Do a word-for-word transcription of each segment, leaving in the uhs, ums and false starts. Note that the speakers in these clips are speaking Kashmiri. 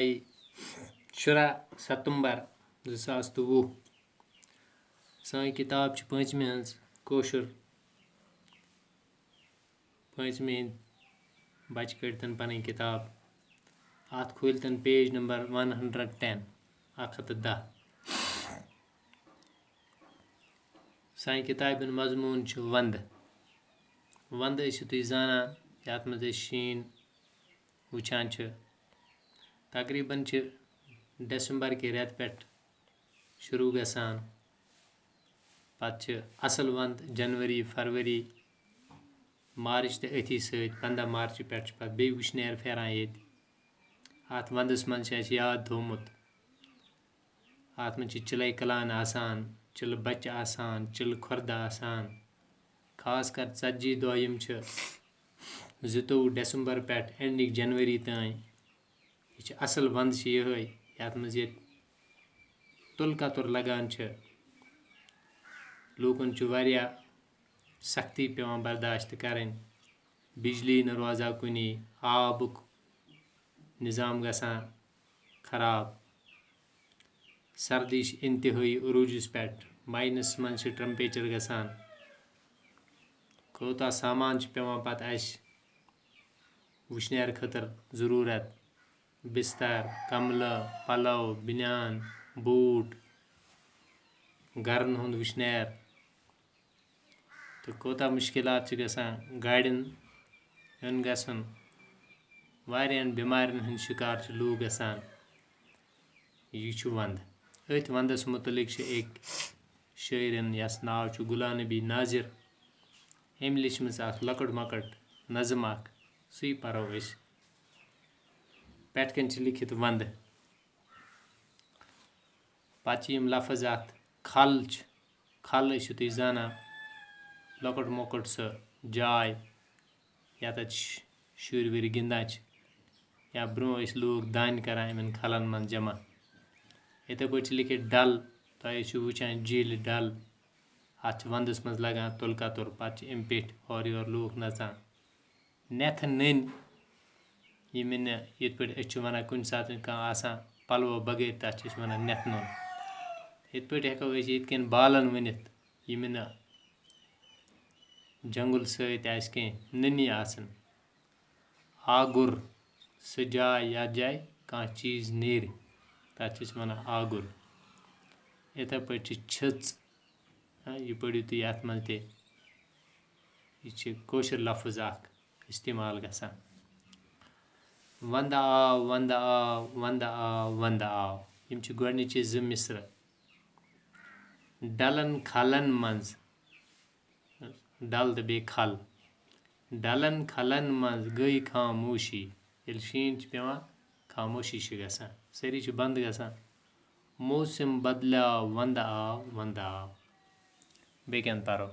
شُراہ ستمبر زٕ ساس تہٕ وُہ۔ سٲنۍ کِتاب چھِ پٲنٛژمہِ ہٕنٛز کٲشُر۔ پٲنٛژمہِ ہٕنٛدۍ بَچہٕ کٔڑۍ تَن پَنٕنۍ کِتاب۔ اَتھ کھوٗلۍ تَن page number one hundred ten، اَکھ ہَتھ تہٕ دَہ۔ سانہِ کِتابہِ ہُنٛد مضموٗن چھُ وَندٕ۔ وَندٕ ٲسِو تُہۍ زانان، یَتھ منٛز أسۍ شیٖن وٕچھان چھِ۔ تقریٖباً چھِ ڈسمبر کہِ رٮ۪تہٕ پٮ۪ٹھ شروٗع گژھان۔ پَتہٕ چھِ اَصٕل وَندٕ جنؤری، فروری، مارٕچ تہٕ أتھی سۭتۍ پنٛداہ مارچہِ پٮ۪ٹھ چھِ پَتہٕ بیٚیہِ وٕشنیر پھیران ییٚتہِ۔ اَتھ وَندَس منٛز چھِ اَسہِ یاد تھوٚومُت، اَتھ منٛز چھِ چِلَے کلان آسان، چِلہٕ بَچہٕ آسان، چِلہٕ کھۄردٕ آسان۔ خاص کر ژتجی دۄہ یِم چھِ، زٕتووُہ ڈسمبر پٮ۪ٹھ اینڈِنگ جنؤری تام۔ یہِ چھِ اَصٕل وَندٕ چھِ یِہوٚے، یَتھ منٛز ییٚتہِ تُل کَتُر لَگان چھِ۔ لوٗکَن چھُ واریاہ سختی پٮ۪وان برداشت کَرٕنۍ۔ بجلی نہٕ روزان کُنی، آبُک نظام گژھان خراب۔ سردی چھِ انتہٲیی عروٗجَس پٮ۪ٹھ، ماینس منٛز چھِ ٹمپریچر گژھان۔ کوٗتاہ سامان چھُ پٮ۪وان پَتہٕ اَسہِ وٕشنیر خٲطرٕ ضروٗرت؟ بستر، کملہٕ، پلو، بنیان، بوٗٹ، گرن ہُنٛد وٕشنیر۔ تہٕ کوٗتاہ مُشکِلات چھِ گژھان گاڑٮ۪ن یُن گژھُن۔ واریاہَن بٮ۪مارٮ۪ن ہٕنٛدۍ شِکار چھِ لوٗکھ گژھان۔ یہِ چھُ وَندٕ۔ أتھۍ وَندَس مُتعلِق چھِ أکۍ شٲعرَن، یَس ناو چھُ غلام نبی ناظر، أمۍ لیٚچھمٕژ اَکھ لۄکٕٹ مۄکٕٹ نظم اَکھ، سُے پَرو أسۍ۔ پٮ۪ٹھ کَنۍ چھِ لیٚکھِتھ وَندٕ۔ پَتہٕ چھِ یِم لفظ اَتھ کھل چھِ۔ کھل ٲسِو تُہۍ زانان، لۄکُٹ مۄکُٹ سُہ جاے، یَتَتھ ش-، شُرۍ وُرۍ گِنٛدان چھِ، یا برٛونٛہہ ٲسۍ لوٗکھ دانہِ کَران یِمَن کھلَن منٛز جمع۔ یِتھَے پٲٹھۍ چھِ لیٚکھِتھ ڈَل، تۄہہِ ٲسِو وٕچھان جھیٖلہِ ڈَل، اَتھ چھِ وَندَس منٛز لَگان تُل کَتُر، پَتہٕ چھِ اَمہِ پیٚٹھۍ ہورٕ یورٕ لوٗکھ نَژان۔ نٮ۪تھٕ نٔنۍ، ییٚمہِ نہٕ یِتھ پٲٹھۍ أسۍ چھِ وَنان کُنہِ ساتہٕ کانٛہہ آسان پَلوَو بغٲر، تَتھ چھِ أسۍ وَنان نٮ۪تھٕ نوٚن۔ یِتھ پٲٹھۍ ہٮ۪کو أسۍ ییٚتہِ کٮ۪ن بالَن ؤنِتھ، ییٚمہِ نہٕ جنٛگُل سۭتۍ آسہِ کینٛہہ، نٔنی آسَن۔ آگُر، سُہ جاے یَتھ جایہِ کانٛہہ چیٖز نیرِ، تَتھ چھِ أسۍ وَنان آگُر۔ یِتھَے پٲٹھۍ چھِ چھٔژ، ہاں، یہِ پٔرِو تُہۍ یَتھ منٛز تہِ۔ یہِ چھِ کٲشُر لفظ اَکھ استعمال گژھان۔ وَندٕ آو، وَندٕ آو، وَندٕ آو، وَندٕ آو۔ یِم چھِ گۄڈٕنِچہِ زٕ مِصرٕ۔ ڈَلَن کھلَن منٛز، ڈَل تہٕ بیٚیہِ کھل۔ ڈَلَن کھلَن منٛز گٔے خاموشی۔ ییٚلہِ شیٖن چھِ پٮ۪وان، خاموشی چھِ گژھان، سٲری چھِ بنٛد گژھان۔ موسم بدلیو، وَندٕ آو، وَندٕ آو۔ بیٚیہِ کیٛاہ پَرو؟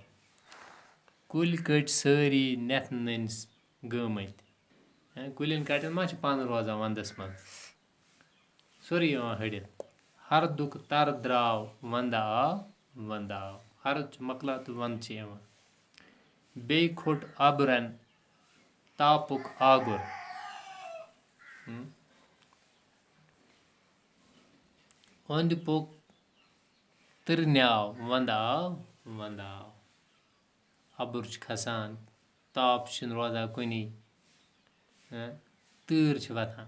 کُلۍ کٔٹۍ سٲری نٮ۪تھ نٔنۍ گٲمٕتۍ۔ ہیں، کُلٮ۪ن کَٹٮ۪ن ما چھِ پَن روزان وَندَس منٛز؟ سورُے یِوان ہٕڑِتھ۔ ہردُک تَر درٛاو، وَندٕ آو، وَندٕ آو۔ ہرُد چھُ مۄکلان تہٕ وَندٕ چھِ یِوان۔ بیٚیہِ کھوٚٹ اَبرَن تاپُک آگُر۔ ہم۔ اوٚنٛدۍ پوٚک تٕرنیٛاو، وَندٕ آو، وَندٕ آو۔ اَبُر چھُ کھسان، تاپھ چھُنہٕ روزان کُنی، ہہ، تۭر چھِ وۄتھان۔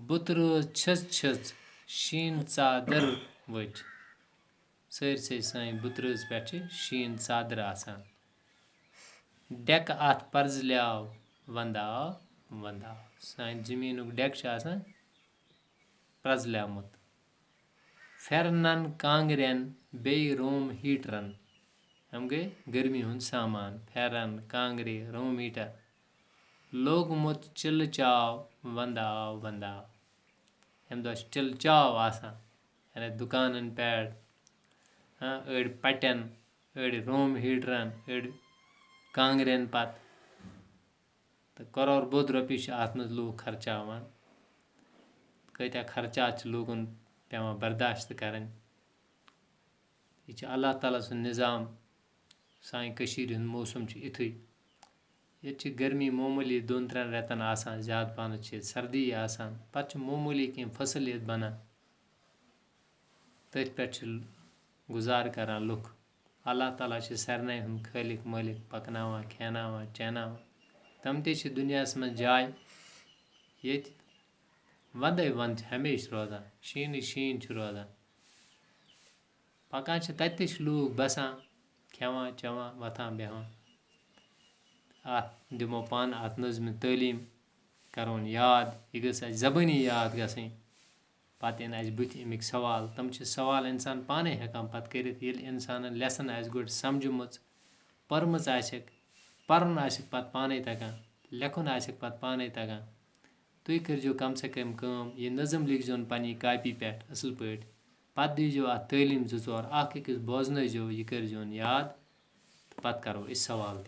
بُتہٕ رٲژ چھٔژ چھٔژ، شیٖن ژادر ؤٹھۍ۔ سٲرسٕے سانہِ بُتہٕ رٲژ پٮ۪ٹھ چھِ شیٖن ژادر آسان۔ ڈٮ۪کہٕ اَتھ پرٛزلیٛاو، وَندٕ آو، وَندٕ آو۔ سانہِ زٔمیٖنُک ڈٮ۪کہٕ چھُ آسان پرٛزلیومُت۔ پھٮ۪رنَن، کانٛگرٮ۪ن، بیٚیہِ روم ہیٖٹرَن۔ یِم گٔے گرمی ہُنٛد سامان۔ پھٮ۪رَن، کانٛگرِ، روم ہیٖٹر۔ لوگمُت چِلہٕ چاو، وَندٕ آو، وَندٕ آو۔ اَمہِ دۄہ چھِ چِلہٕ چاو آسان، یعنی دُکانَن پٮ۪ٹھ، ہاں، أڑۍ پَٹٮ۪ن، أڑۍ روم ہیٖٹرَن، أڑۍ کانٛگرٮ۪ن پَتہٕ۔ تہٕ کَرور بوٚد رۄپیہِ چھِ اَتھ منٛز لوٗکھ خرچاوان۔ کۭتیٛاہ خرچات چھِ لوٗکَن پٮ۪وان برداشت کَرٕنۍ۔ یہِ چھِ اللہ تعالیٰ سُنٛد نظام۔ سانہِ کٔشیٖرِ ہُنٛد موسم چھُ یِتھُے۔ ییٚتہِ چھِ گرمی معموٗلی دۄن ترٛٮ۪ن رٮ۪تَن آسان، زیادٕ پَہنَتھ چھِ ییٚتہِ سردی آسان، پَتہٕ چھِ معموٗلی کینٛہہ فصٕل ییٚتہِ بَنان، تٔتھۍ پٮ۪ٹھ چھِ گُزارٕ کَران لُکھ۔ اللہ تعالیٰ چھِ سارنٕے ہُنٛد خٲلِق مٲلِک، پَکناوان، کھیٛاناوان، چیناوان۔ تِم تہِ چھِ دُنیاہَس منٛز جاے، ییٚتہِ وَندَے وَندٕ چھِ ہمیشہِ روزان، شیٖنٕے شیٖن چھُ روزان۔ پَکان چھِ، تَتہِ تہِ چھِ لوٗکھ بَسان، کھٮ۪وان، چٮ۪وان، وۄتھان، بیٚہوان۔ اَتھ دِمو پانہٕ، اَتھ نظمہِ تعلیٖم کَرون یاد، یہِ گٔژھ اَسہِ زبٲنی یاد گژھٕنۍ۔ پَتہٕ یِن اَسہِ بٕتھِ اَمِکۍ سوال۔ تِم چھِ سوال اِنسان پانَے ہٮ۪کان پَتہٕ کٔرِتھ، ییٚلہِ اِنسانَن lesson آسہِ گۄڈٕ سَمجھمٕژ، پٔرمٕژ آسٮ۪کھ، پَرُن آسٮ۪کھ پَتہٕ پانَے تَگان، لیکھُن آسٮ۪کھ پَتہٕ پانَے تَگان۔ تُہۍ کٔرۍزیو کم سے کم کٲم، یہِ نظم لیکھزیون پنٛنہِ کاپی پٮ۪ٹھ اَصٕل پٲٹھۍ، پَتہٕ دیٖزیو اَتھ تعلیٖم زٕ ژور، اَکھ أکِس بوزنٲیزیو، یہِ کٔرۍزیون یاد، تہٕ پَتہٕ کَرو أسۍ سوال تہِ۔